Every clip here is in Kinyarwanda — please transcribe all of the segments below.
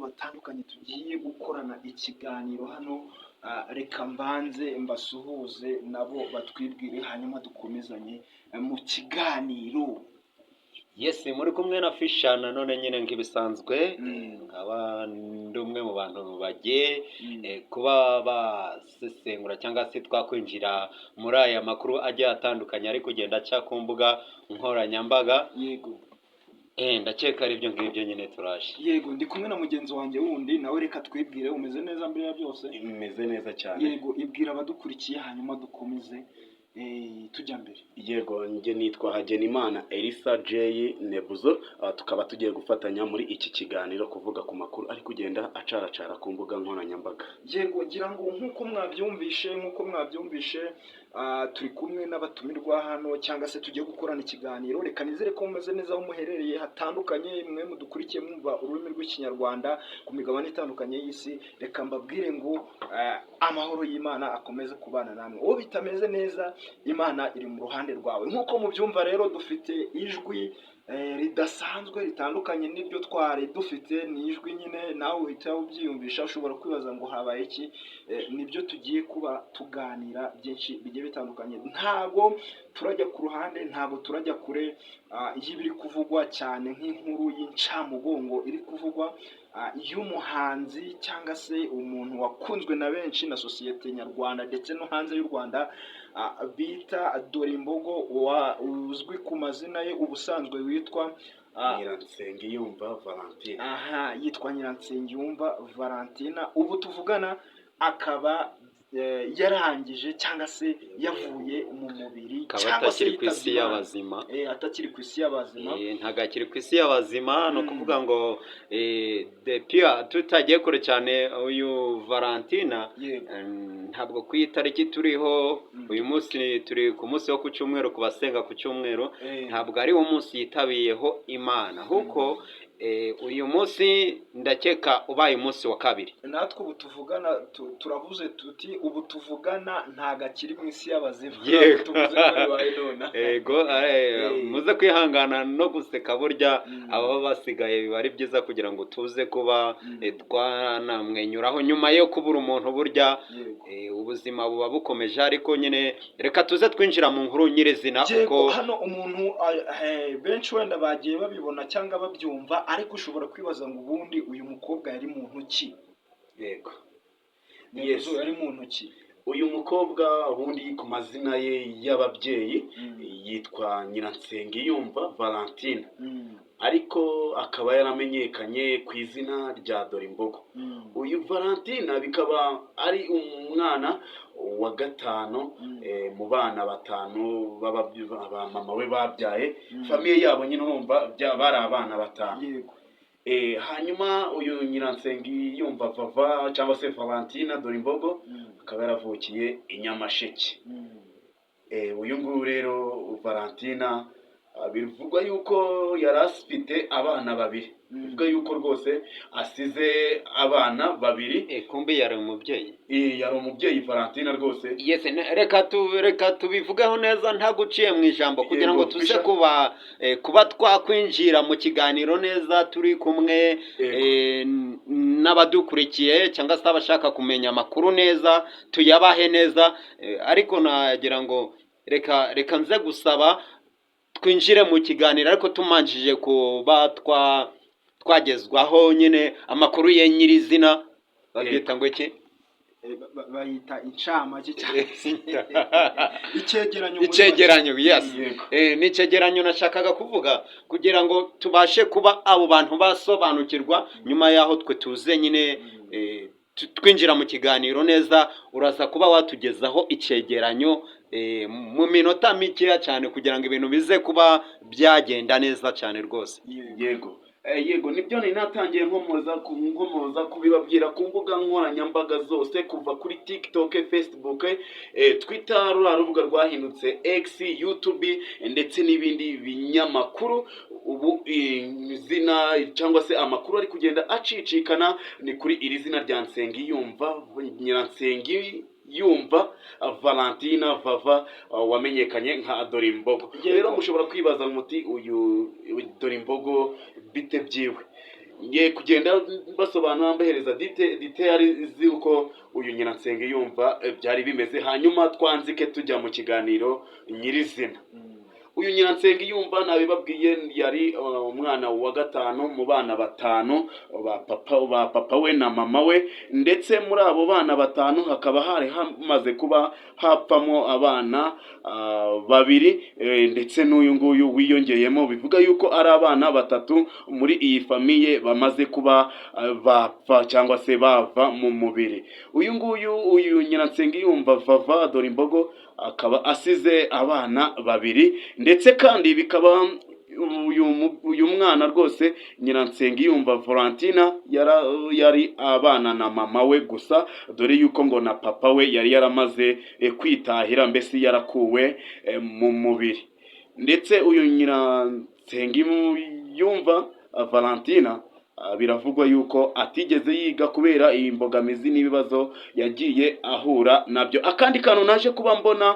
batandukanye tugiye gukorana ikiganiro hano. Reka mbanze mbasuhuze nabo batwibwire, hanyuma dukomezanye mu kiganiro. Yes, muri kumwe na Fisha nanone nyine nk'ibisanzwe. Nkaba ndi umwe mu bantu bagiye kuba basesengura cyangwa se twakwinjira muri aya makuru agiye atandukanye ari kugenda aca ku mbuga nkoranyambaga. Ndakeka ari ibyo ngibyo nyine, turaje. Yego, ndi kumwe na mugenzi wanjye wundi nawe, reka twibwire. Umeze neza mbere ya byose? Imeze neza cyane. Yego, ibwira abadukurikiye hanyuma dukomeze tujya mbere. Yego, njye nitwa Hagenimana Elisa J Nebuzo. Tukaba tugiye gufatanya muri iki kiganiro kuvuga ku makuru ari kugenda acaracara ku mbuga nkoranyambaga. Yego, ngira ngo nk'uko mwabyumvishe, turi kumwe n'abatumirwa hano cyangwa se tugiye gukorana ikiganiro. Reka nizere ko mumeze neza aho muherereye hatandukanye, mwe mudukurikiye mwumva ururimi rw'Ikinyarwanda ku migabane itandukanye y'isi. Reka mbabwire ngo amahoro y'Imana akomeze kubana namwe. Uwo bitameze neza, Imana iri mu ruhande rwawe. Nk'uko mubyumva rero, dufite ijwi ridasanzwe ritandukanye n'iryo twari dufite. Ni ijwi nyine nawe uhita ubyiyumvisha, ushobora kwibaza ngo habaye iki? Nibyo tugiye kuba tuganira byinshi bigiye bitandukanye. Ntabwo turajya ku ruhande, ntabwo turajya kure y'ibiri kuvugwa cyane, nk'inkuru y'incamugongo iri kuvugwa y'umuhanzi cyangwa se umuntu wakunzwe na benshi na sosiyete nyarwanda ndetse no hanze y'u Rwanda, bita Dorimbogo, uzwi ku mazina ye ubusanzwe witwa Nyiransengiyumva Valentine. Aha, yitwa Nyiransengiyumva Valentina. Ubu tuvugana akaba yarangije cyangwa se yavuye mu mubiri akaba cyangwa se atakiri ku isi yitabye Imana. y'abazima. Atakiri ku isi y'abazima. Ntabwo akiri ku isi y'abazima. Ni ukuvuga ngo depuis tutagiye kure cyane, uyu Valentina ntabwo ku itariki turiho uyu munsi, turi ku munsi wo ku cyumweru, ku basenga ku cyumweru, ntabwo ari wo munsi yitabiyeho Imana, ahubwo uyu munsi ndakeka ubaye umunsi wa kabiri. Natwe ubu tuvugana turavuze tuti ubu tuvugana ntabwo akiri mu isi y'abazima. Tuvuze ko bibaye nonaha. Ego, muze kwihangana no guseka burya ababa basigaye biba ari byiza kugira ngo tuze kuba twanamwenyuraho nyuma yo kubura umuntu. Burya ubuzima buba bukomeje, ariko nyine reka tuze twinjira mu nkuru nyirizina. Uko Hano umuntu benshi wenda bagiye babibona cyangwa babyumva, ariko ushobora kwibaza ngo ubundi uyu mukobwa yari muntu ki? Yego. Yes. Yari muntu ki? Uyu mukobwa ubundi ku mazina ye y'ababyeyi yitwa Nyiransengiyumva Valentine, ariko akaba yaramenyekanye ku izina rya Dorimbogo. Uyu Valentina bikaba ari umwana wa gatanu mu bana batanu ba mama we babyaye. Famille yabo nyine urumva bari abana batanu. Hanyuma uyu Nyiransengiyumva Vava cyangwa se Valentina Dorimbogo akaba yaravukiye i Nyamasheke. Uyu nguyu rero Valentina, bivugwa yuko yari afite abana babiri. Bivuga yuko rwose asize abana babiri. Kumbi yari umubyeyi. Yari umubyeyi Valentina rwose. Yes, reka tubivugeho neza ntaguciye mu ijambo kugira ngo tuze Fisha. kuba twakwinjira mu kiganiro neza turi kumwe n'abadukurikiye cyangwa se abashaka kumenya amakuru neza, tuyabahe neza. Ariko nagira ngo reka nze gusaba twinjire mu kiganiro, ariko tumanjije kuba twagezwaho nyine amakuru ye nyirizina. Babyita ngo iki? Bayita incamake cyangwa se icyegeranyo muri. Icyegeranyo, yes. Yego. Ni icyegeranyo nashakaga kuvuga kugira ngo tubashe kuba abo bantu basobanukirwa. Nyuma y'aho twe tuze nyine twinjira mu kiganiro neza, uraza kuba watugezaho icyegeranyo mu minota mikeya cyane kugira ngo ibintu bize kuba byagenda neza cyane rwose. Yego. Yego, nibyo nari natangiye nkomoza kubibabwira ku mbuga nkoranyambaga zose, kuva kuri TikTok, Facebook, Twitter, ruriya rubuga rwahindutse X, YouTube ndetse n'ibindi binyamakuru. Ubu izina cyangwa se amakuru ari kugenda acicikana ni kuri iri zina rya Nsengiyumva, Nyiransengiyumva Valentina Vava, wamenyekanye nka Dorimbogo. Rero mushobora kwibaza muti uyu Dorimbogo bite byiwe? Ngiye kugenda basobanura, mbahereza details z'uko uyu Nyiransengiyumva byari bimeze, hanyuma twanzike tujya mu kiganiro nyirizina. Uyu Nyiransengiyumva, nabibabwiye, yari umwana wa gatanu mu bana batanu ba papa we na mama we. Ndetse muri abo bana batanu hakaba hari hamaze kuba hapfamo abana babiri, ndetse n'uyu nguyu wiyongeyemo, bivuga yuko ari abana batatu muri iyi famille bamaze kuba bapfa cyangwa se bava mu mubiri. Uyu nguyu, uyu Nyiransengiyumva Vava dore imbogo, akaba asize abana babiri. Ndetse kandi bikaba uyu mwana rwose Nyiransengiyumva Valentina yari abana na mama we gusa, dore yuko ngo na papa we yari yaramaze kwitahira, mbese yarakuwe mu mubiri. Ndetse uyu Nyiransengiyumva Valentina, biravugwa yuko atigeze yiga kubera iyi mbogamizi n'ibibazo yagiye ahura nabyo. Akandi kantu naje kuba mbona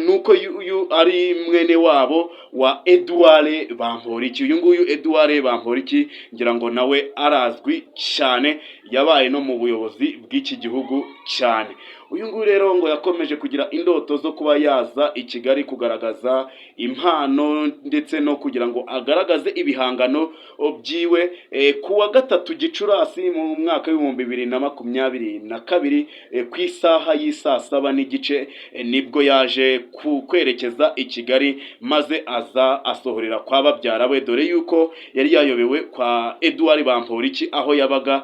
ni uko uyu ari mwene wabo wa Edouard Bamporiki. Uyu nguyu Edouard Bamporiki, ngira ngo nawe arazwi cyane, yabaye no mu buyobozi bw'iki gihugu cyane. Uyu nguyu rero ngo yakomeje kugira indoto zo kuba yaza i Kigali kugaragaza impano ndetse no kugira ngo agaragaze ibihangano byiwe. Ku wa 3 Gicurasi mu mwaka w'2022, ku isaha y'isaa 7:30, nibwo yaje kwerekeza i Kigali, maze aza asohorera kwa babyara we, dore yuko yari yayobewe kwa Edouard Bamporiki aho yabaga.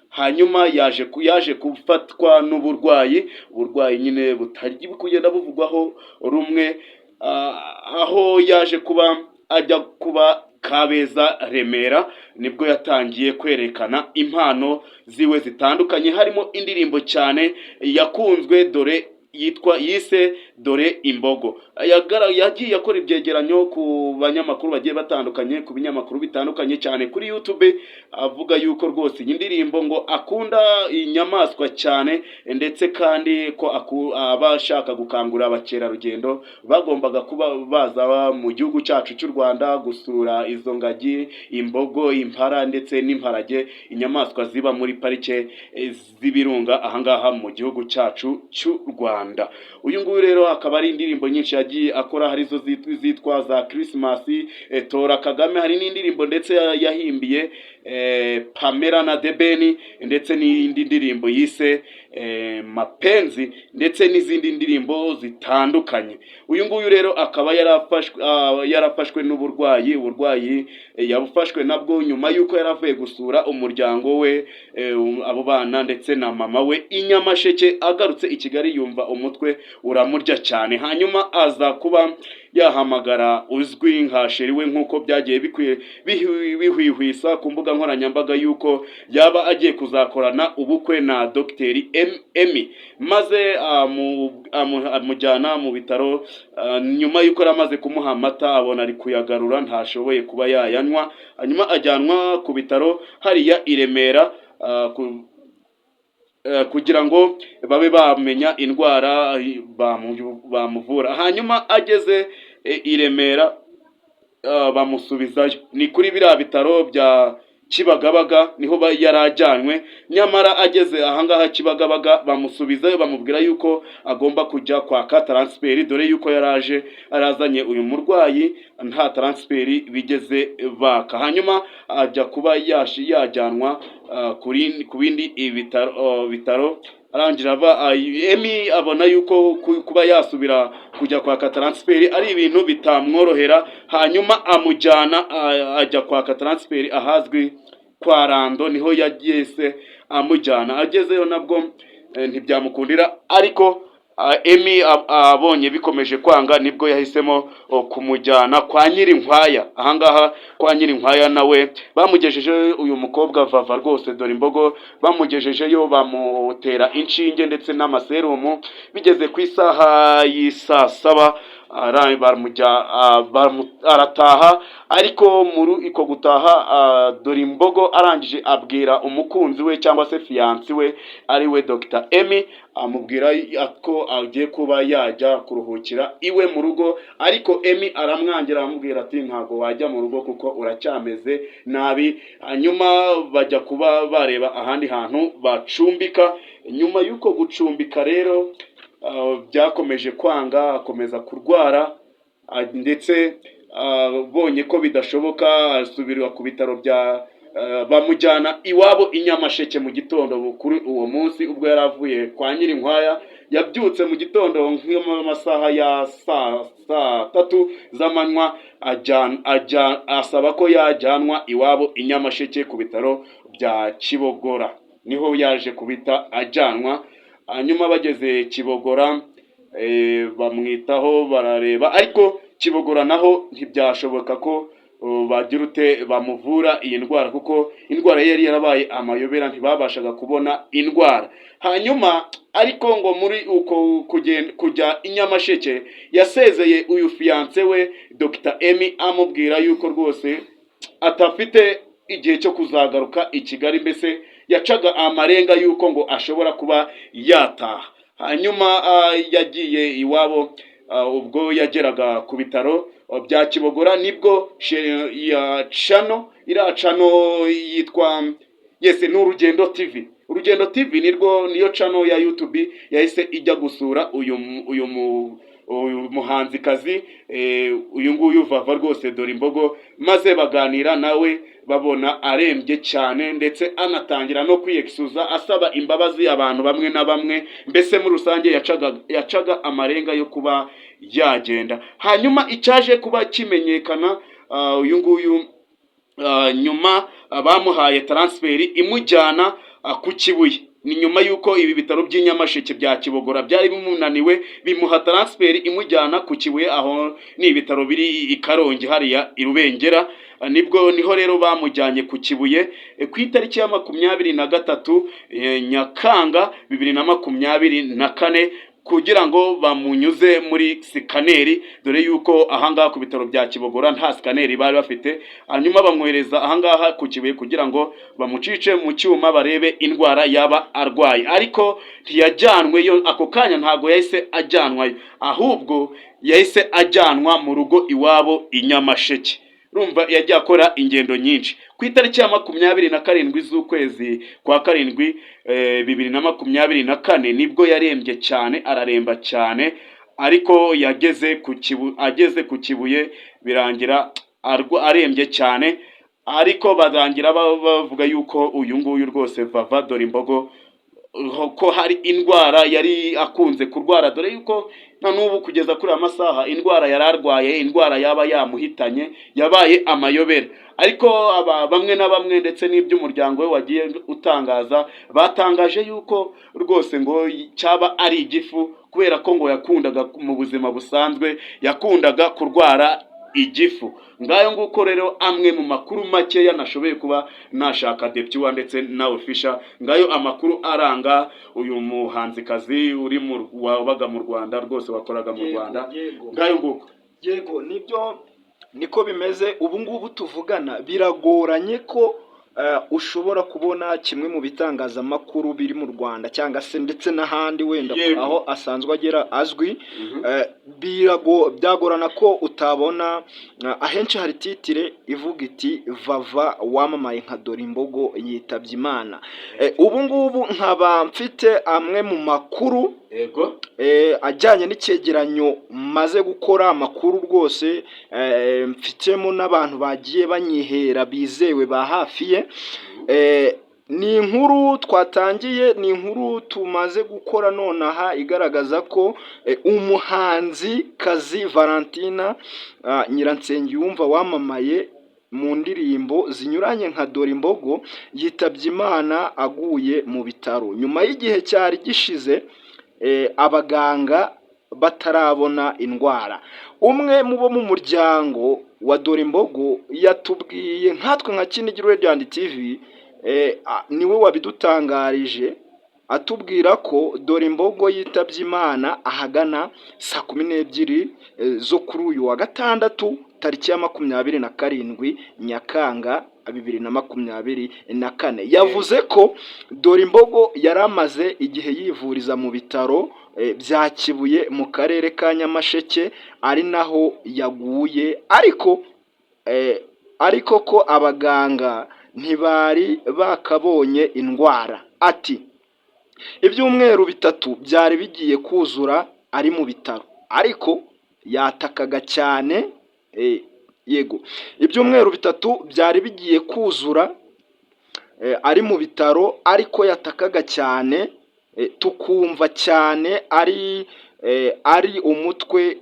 Hanyuma yaje gufatwa n'uburwayi, uburwayi nyine butari kugenda buvugwaho rumwe, aho yaje kuba ajya kuba Kabeza, Remera. Nibwo yatangiye kwerekana impano ziwe zitandukanye, harimo indirimbo cyane yakunzwe dore yitwa yise "Dore Imbogo". Yagiye akora ibyegeranyo ku banyamakuru bagiye batandukanye, ku binyamakuru bitandukanye, cyane kuri YouTube, avuga yuko rwose iyi ndirimbo ngo akunda inyamaswa cyane, ndetse kandi ko aba ashaka gukangurira abakerarugendo bagombaga kuba baza mu gihugu cyacu cy'u Rwanda gusura izo ngagi, imbogo, impara ndetse n'imparage, inyamaswa ziba muri parike z'ibirunga ahangaha mu gihugu cyacu cy'u Rwanda. Uyu nguyu rero akaba ari indirimbo nyinshi yagiye akora, hari izo zitwa za Christmas, Tora Kagame, hari n'indirimbo ndetse yahimbiye Pamela na The Ben, ndetse n'indi ndirimbo yise Mapenzi, ndetse n'izindi ndirimbo zitandukanye. Uyu nguyu rero akaba yarafashwe n'uburwayi. Uburwayi yabufashwe nabwo nyuma y'uko yari avuye gusura umuryango we, abo bana ndetse na mama we i Nyamasheke. Agarutse i Kigali yumva umutwe uramurya cyane, hanyuma aza kuba yahamagara uzwi nka chéri we, nk'uko byagiye bihwihwisa ku mbuga nkoranyambaga yuko yaba agiye kuzakorana ubukwe na Dogiteri Emmy, maze amujyana mu bitaro. Nyuma y'uko yari amaze kumuha amata, abona ari kuyagarura, ntashoboye kuba yayanywa. Hanyuma ajyanwa ku bitaro hariya i Remera kugira ngo babe bamenya indwara bamuvura. Hanyuma ageze i Remera, bamusubizayo, ni kuri biriya bitaro bya Kibagabaga niho yari ajyanywe. Nyamara ageze ahangaha Kibagabaga bamusubizayo, bamubwira yuko agomba kujya kwaka transfert, dore yuko yaraje arazanye uyu murwayi nta transfert bigeze baka. Hanyuma ajya kuba yajyanwa ku bindi bitaro. Arangije ava, Emmy abona yuko kuba yasubira kujya kwaka transfert ari ibintu bitamworohera, hanyuma amujyana ajya kwaka transfert ahazwi kwa Rando, niho yagiye se amujyana. Agezeyo nabwo ntibyamukundira, ariko Emmy abonye bikomeje kwanga, nibwo yahisemo kumujyana kwa Nyirinkwaya. Ahangaha kwa Nyirinkwaya nawe bamugejeje uyu mukobwa Vava rwose dore imbogo, bamugejejeyo bamutera inshinge ndetse n'amaserumu. Bigeze ku isaha y'isaa 7. Arataha, ariko muri iko gutaha, dore imbogo arangije abwira umukunzi we cyangwa se fiancé we, ari we Dr. Emmy, amubwira ko agiye kuba yajya kuruhukira iwe mu rugo. Ariko Emmy aramwangira, aramubwira ati: "Ntabwo wajya mu rugo kuko uracyameze nabi." Hanyuma bajya kuba bareba ahandi hantu bacumbika. Nyuma y'uko gucumbika rero, byakomeje kwanga, akomeza kurwara, ndetse abonye ko bidashoboka asubira ku bitaro bya bamujyana iwabo i Nyamasheke mu gitondo. Kuri uwo munsi ubwo yari avuye kwa Nyirinkwaya, yabyutse mu gitondo nk'amasaha ya saa 3 z'amanywa, asaba ko yajyanwa iwabo i Nyamasheke ku bitaro bya Kibogora. Niho yaje kubita ajyanwa. Hanyuma bageze Kibogora, bamwitaho, barareba, ariko Kibogora naho ntibyashoboka ko bagira ute bamuvura iyi ndwara, kuko indwara ye yari yarabaye amayobera, ntibabashaga kubona indwara. Hanyuma ariko ngo muri uko kujya i Nyamasheke, yasezeye uyu fiancé we Dr. Emmy, amubwira yuko rwose atafite igihe cyo kuzagaruka i Kigali. Mbese yacaga amarenga yuko ngo ashobora kuba yataha. Hanyuma yagiye iwabo. Ubwo yageraga ku bitaro bya Kibogora, nibwo ya channel, iriya channel yitwa, yes, ni Urugendo TV. Urugendo TV nirwo, niyo channel ya YouTube yahise ijya gusura uyu muhanzikazi, uyu nguyu Vava rwose dore imbogo, maze baganira nawe, babona arembye cyane, ndetse anatangira no kwiyexcusa, asaba imbabazi abantu bamwe na bamwe. Mbese muri rusange yacaga amarenga yo kuba yagenda. Hanyuma icyaje kuba kimenyekana, uyu nguyu, nyuma bamuhaye transfer imujyana ku Kibuye. Ni nyuma y'uko ibi bitaro by'i Nyamasheke bya Kibogora byari bimunaniwe, bimuha transfer imujyana ku Kibuye. Aho ni ibitaro biri i Karongi hariya i Rubengera. Nibwo niho rero bamujyanye ku Kibuye, ku itariki ya 23 Nyakanga 2024, kugira ngo bamunyuze muri scanner, dore yuko ahangaha ku bitaro bya Kibogora nta scanner bari bafite. Hanyuma bamwohereza ahangaha ku Kibuye kugira ngo bamucice mu cyuma, barebe indwara yaba arwaye. Ariko ntiyajyanweyo ako kanya, ntabwo yahise ajyanwayo, ahubwo yahise ajyanwa mu rugo iwabo i Nyamasheke. Urumva yagiye akora ingendo nyinshi. Ku itariki ya 27 z'ukwezi kwa karindwi, 2024, nibwo yarembye cyane, araremba cyane. Ariko ageze ku Kibuye birangira arembye cyane, ariko barangira bavuga yuko uyu nguyu rwose Vava dore imbogo ko hari indwara yari akunze kurwara, dore yuko na n'ubu kugeza kuri aya masaha indwara yari arwaye, indwara yaba yamuhitanye, yabaye amayobera. Ariko aba bamwe na bamwe ndetse n'iby'umuryango we wagiye utangaza, batangaje yuko rwose ngo cyaba ari igifu, kubera ko ngo yakundaga mu buzima busanzwe yakundaga kurwara igifu. Ngayo nguko rero amwe mu makuru makeya nashoboye kuba nashaka, Debyuwa ndetse nawe Fisha. Ngayo amakuru aranga uyu muhanzikazi uri mu wabaga mu Rwanda rwose, wakoraga mu Rwanda. Ngayo nguko. Yego, nibyo, niko bimeze. Ubu ngubu tuvugana biragoranye ko ushobora kubona kimwe mu bitangazamakuru biri mu Rwanda cyangwa se ndetse n'ahandi wenda aho asanzwe agera azwi. Byagorana ko utabona ahenshi hari titre ivuga iti: "Vava wamamaye nka Dore Imbogo yitabye Imana." Ubu ngubu nkaba mfite amwe mu makuru ajyanye n'icyegeranyo maze gukora, amakuru rwose mfitemo n'abantu bagiye banyihera bizewe ba hafi ye. Ni inkuru twatangiye, ni inkuru tumaze gukora nonaha igaragaza ko umuhanzi kazi Valentina Nyiransengiyumva wamamaye mu ndirimbo zinyuranye nka Dore Imbogo yitabye Imana aguye mu bitaro nyuma y'igihe cyari gishize abaganga batarabona indwara. Umwe mu bo mu muryango wa Dore Imbogo yatubwiye nkatwe nka Kinigi Radio and TV, niwe wabidutangarije. atubwira ko Dore Imbogo yitabye Imana ahagana saa 12 zo kuri uyu wa gatandatu, tariki ya 27 Nyakanga 2024. Yavuze ko Dore Imbogo yari amaze igihe yivuriza mu bitaro bya Kibuye mu karere ka Nyamasheke, ari naho yaguye, ariko ko abaganga ntibari bakabonye indwara. Ati: "Ibyumweru 3 byari bigiye kuzura ari mu bitaro, ariko yatakaga cyane." Yego, ibyumweru 3 byari bigiye kuzura ari mu bitaro, ariko yatakaga cyane, tukumva cyane ari umutwe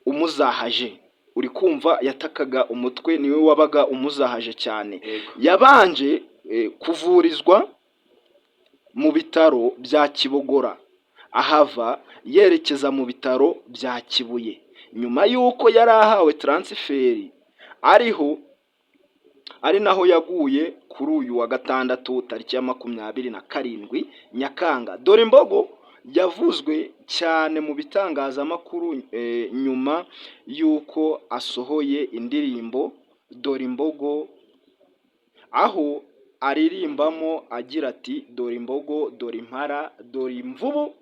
umuzahaje. Uri kumva, yatakaga umutwe, niwe wabaga umuzahaje cyane. Yabanje kuvurizwa mu bitaro bya Kibogora, ahava yerekeza mu bitaro bya Kibuye nyuma y'uko yari ahawe transfert, ariho ari naho yaguye kuri uyu wa gatandatu, tariki ya 27 Nyakanga. Dore Imbogo yavuzwe cyane mu bitangazamakuru nyuma y'uko asohoye indirimbo Dore Imbogo, aho aririmbamo agira ati: "Dore imbogo, dore impara, dore imvubu."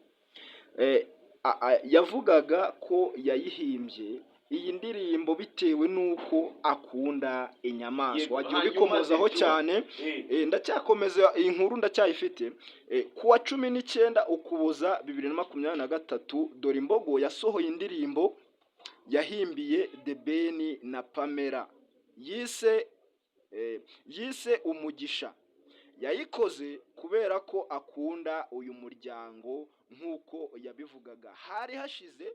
Yavugaga ko yayihimbye iyi ndirimbo bitewe n'uko akunda inyamaswa. Wagiye ubikomozaho cyane. Ndacyakomeza iyi nkuru, ndacyayifite. Ku wa 19 Ukuboza 2023, Dore Imbogo yasohoye indirimbo yahimbiye The Ben na Pamela yise Umugisha. Yayikoze kubera ko akunda uyu muryango nk'uko yabivugaga. Hari hashize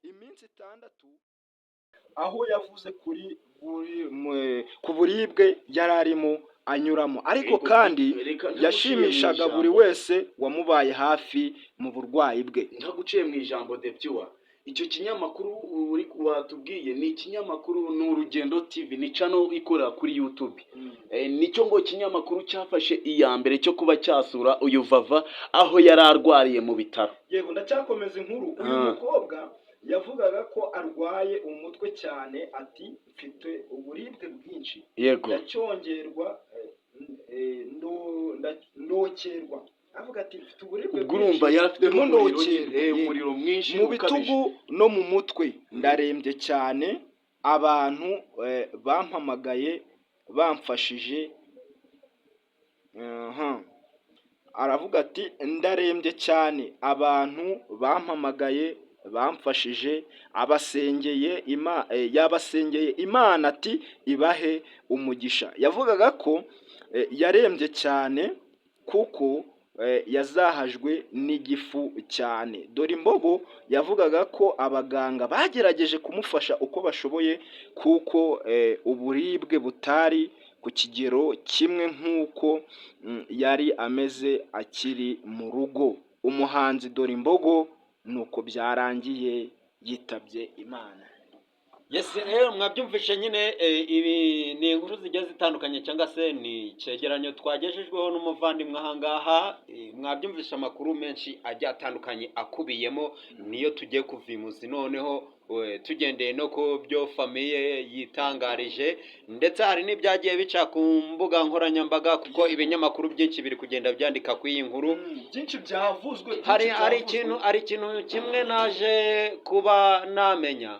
iminsi 6 aho yavuze kuri ku buribwe yari arimo anyuramo, ariko kandi Reka ntaguciye mu yashimishaga buri ijambo. wese wamubaye hafi mu burwayi bwe. Ntaguciye mu ijambo, Deptiwa, icyo kinyamakuru uri watubwiye ni ikinyamakuru, ni Urugendo TV, ni channel ikorera kuri YouTube. Nicyo ngo kinyamakuru cyafashe iya mbere cyo kuba cyasura uyu Vava aho yari arwariye mu bitaro. Yego, ndacyakomeza inkuru. Uyu mukobwa yavugaga ko arwaye umutwe cyane, ati: "Mfite uburibwe bwinshi, ndacyongerwa, ndokerwa." Avuga ati: "Mfite uburibwe Ubwo urumva bwinshi, yari afite ndimo n'umuriro ndokerwa." nyine, umuriro mwinshi Mu ukabije. bitugu no mu mutwe ndarembye cyane. Abantu bampamagaye bamfashije. Aha. Aravuga ati: "Ndarembye cyane, abantu bampamagaye bamfashije." Abasengeye yabasengeye Imana, ati: "Ibahe umugisha." Yavugaga ko yarembye cyane kuko yazahajwe n'igifu cyane. Dore Imbogo yavugaga ko abaganga bagerageje kumufasha uko bashoboye, kuko uburibwe butari ku kigero kimwe nk'uko yari ameze akiri mu rugo. Umuhanzi Dore Imbogo nuko byarangiye yitabye Imana. Yes, rero mwabyumvishe nyine, ibi ni inkuru zigiye zitandukanye cyangwa se ni icyegeranyo twagejejweho n'umuvandimwe aha ngaha. Mwabyumvishe amakuru menshi agiye atandukanye akubiyemo, niyo tugiye kuva imuzi noneho, tugendeye no ku byo famille yitangarije, ndetse hari n'ibyagiye bica ku mbuga nkoranyambaga, kuko ibinyamakuru byinshi biri kugenda byandika kuri iyi nkuru. Byinshi byavuzwe, byinshi Hari byavuzwe. ikintu, hari ikintu kimwe naje kuba namenya.